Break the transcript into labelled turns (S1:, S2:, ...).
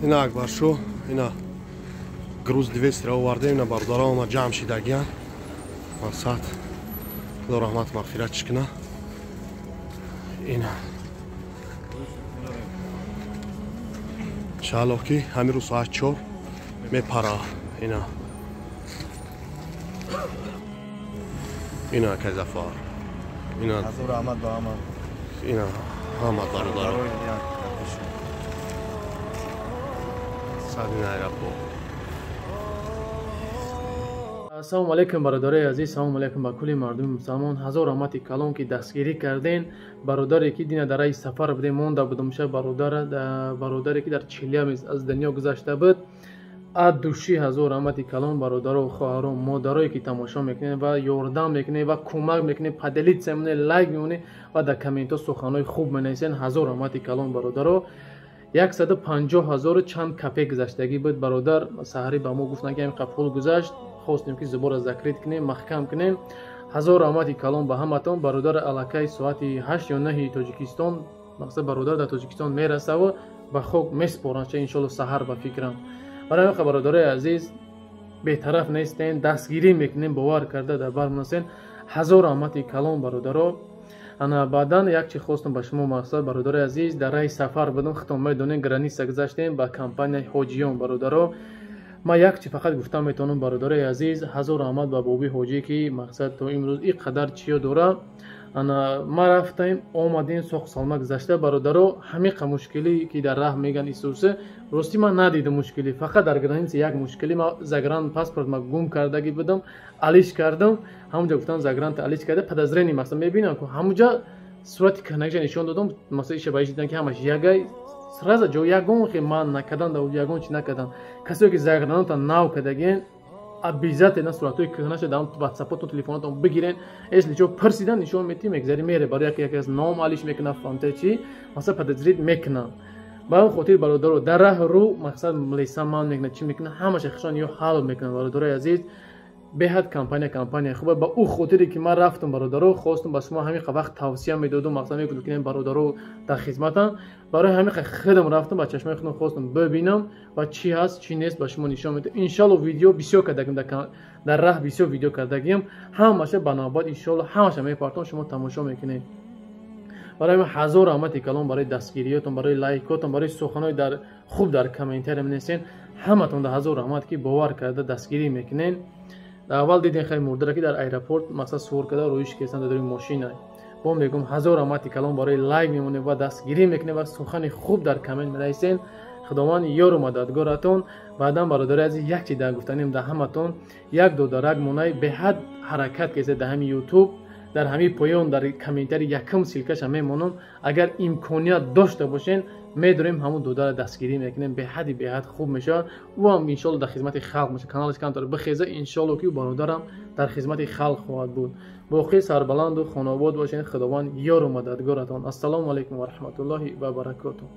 S1: Ина Акбаршо, ина груз 200 ра овардем, ина бародарам ама ҷамъ шидагиян. Мақсад Худо раҳмат мағфиратш куна. Ина иншааллоҳ ки ҳамин рӯз соат 4 мепара. Ина ина акай Зафар. Ина
S2: ҳазор раҳмат ба ҳама.
S1: Ина ҳама бародарам. Садина аэропорт.
S3: Ассалому алайкум бародарои азиз, салому алайкум ба кулли мардуми мусалмон. Ҳазор раҳмати калон ки дастгирӣ карден. Бародаре ки дина дар раи сафар будем, монда будум ша бародаре ки дар Челябинск аз дунё гузашта буд. Аз души ҳазор раҳмати калон бародаро, хоҳаро, модарое ки тамошо мекунед ва ёрдам мекунед ва кӯмак мекунед, поделиться мекунед, лайк мемонед ва дар комментҳо суханҳои хуб менависед. Ҳазор раҳмати калон бародаро. 150 ҳазору чанд капек гузаштагӣ буд бародар. Саҳарӣ ба мо гуфтанд ки ҳамин пул гузашт, хостем ки зубора закрит кунем, маҳкам кунем. Ҳазор раҳмати калон ба ҳаматон бародар. Аллакай соати 8 ё 9 Тоҷикистон, мақсад бародар дар Тоҷикистон мерасаву ба хок месупоранд ша иншоалло саҳар ба фикрам. Барои ҳамин бародарои азиз бетараф нестен, дастгирӣ мекунем, бовар карда дар бар монасен. Ҳазор раҳмати калон бародаро. Ана баъдан як чи хостам ба шумо мақсад бародарои азиз, дар раи сафар будам, худтон медонед, граница гузаштем ба компанияи ҳоҷиён бародаро. Ман як чи фақат гуфтам метавонам бародарои азиз, ҳазор раҳмат ба боби ҳоҷӣ ки мақсад то имрӯз ин қадар чиё дора. Ана ма рафтем, омадем, соқ салма гузашта бародаро. Ҳамиқа мушкилӣ ки дар раҳ меган исусе, ростӣ ман надидам мушкилӣ, фақат дар граница як мушкилӣ, ман загран паспорт ма гум кардагӣ будам, алиш кардам, ҳамунҷа гуфтам загранта алиш карда, подозрение масалан мебинам ку ҳамунҷа сурати кӯҳнагиша нишон додам, масалан иша ба иш дидан ки ҳамаш ягай сразу ҷо ягон хе ман накардан, ягон чи накардан. Касое ки заграната нав кардагиен, обязательно суратҳои кӯҳнаша дар ватсапотон, телефонотон бигирен. Если чо пурсидан нишон метиҳем, мегзари мере барои яке яке аз ном алиш мекунад, фаҳмта чи масалан подозрит мекунанд. Ба он хотир бародаро дар раҳ рӯ мақсад млеса ман мекунад, чӣ мекунад, ҳамаша хишон ё ҳал мекунад бародарои азиз. Беҳад компания хуба. Ба ӯ хотире ки ман рафтам бародаро, хостам ба шумо ҳамин вақт тавсия медодам, мақсад мекунам ки бародаро дар хизматам. Барои ҳамин худам рафтам, ба чашмои худам хостам бибинам ва чӣ ҳаст чӣ нест ба шумо нишон медиҳам. Иншалло видео бисёр кардагим, дар раҳ бисёр видео кардагим, ҳамаша ба навбат иншалло ҳамаша мепартом, шумо тамошо мекунед. Барои ҳамин ҳазор раҳмати калон барои дастгириётон, барои лайкотон, барои суханҳои дар хуб дар комментария менависен. Ҳаматон дар ҳазор раҳмат ки бовар карда дастгирӣ мекунед. Аввал дидем хеле мурдара ки дар аэропорт мақсад суор карда рӯиш кестан дар мошина. Бо мегӯм ҳазор раҳмати калон барои лайк мемонед ва дастгирӣ мекунед ва сухани хуб дар коммент менависен. Худованд ёру мададгоратон. Баъдан бародари азиз як чи дар гуфтанем дар ҳаматон, як додарак монай беҳад ҳаракат кесед дар ҳамин ютуб, дар ҳамин поён дар комментари якум ссылкаша мемонам. Агар имконият дошта бошен, медорем ҳамун додарро дастгирӣ мекунем, беҳади беҳад хуб мешавад. Ӯ ҳам иншоалло дар хизмати халқ мешавад, каналаш камтар бихеза, иншоалло ки ӯ бародарам дар хизмати халқ хоҳад буд. Боқӣ сарбаланду хонобод бошед, Худованд ёру мададгоратон. Ассалому алайкум ва раҳматуллоҳи ва баракотуҳ.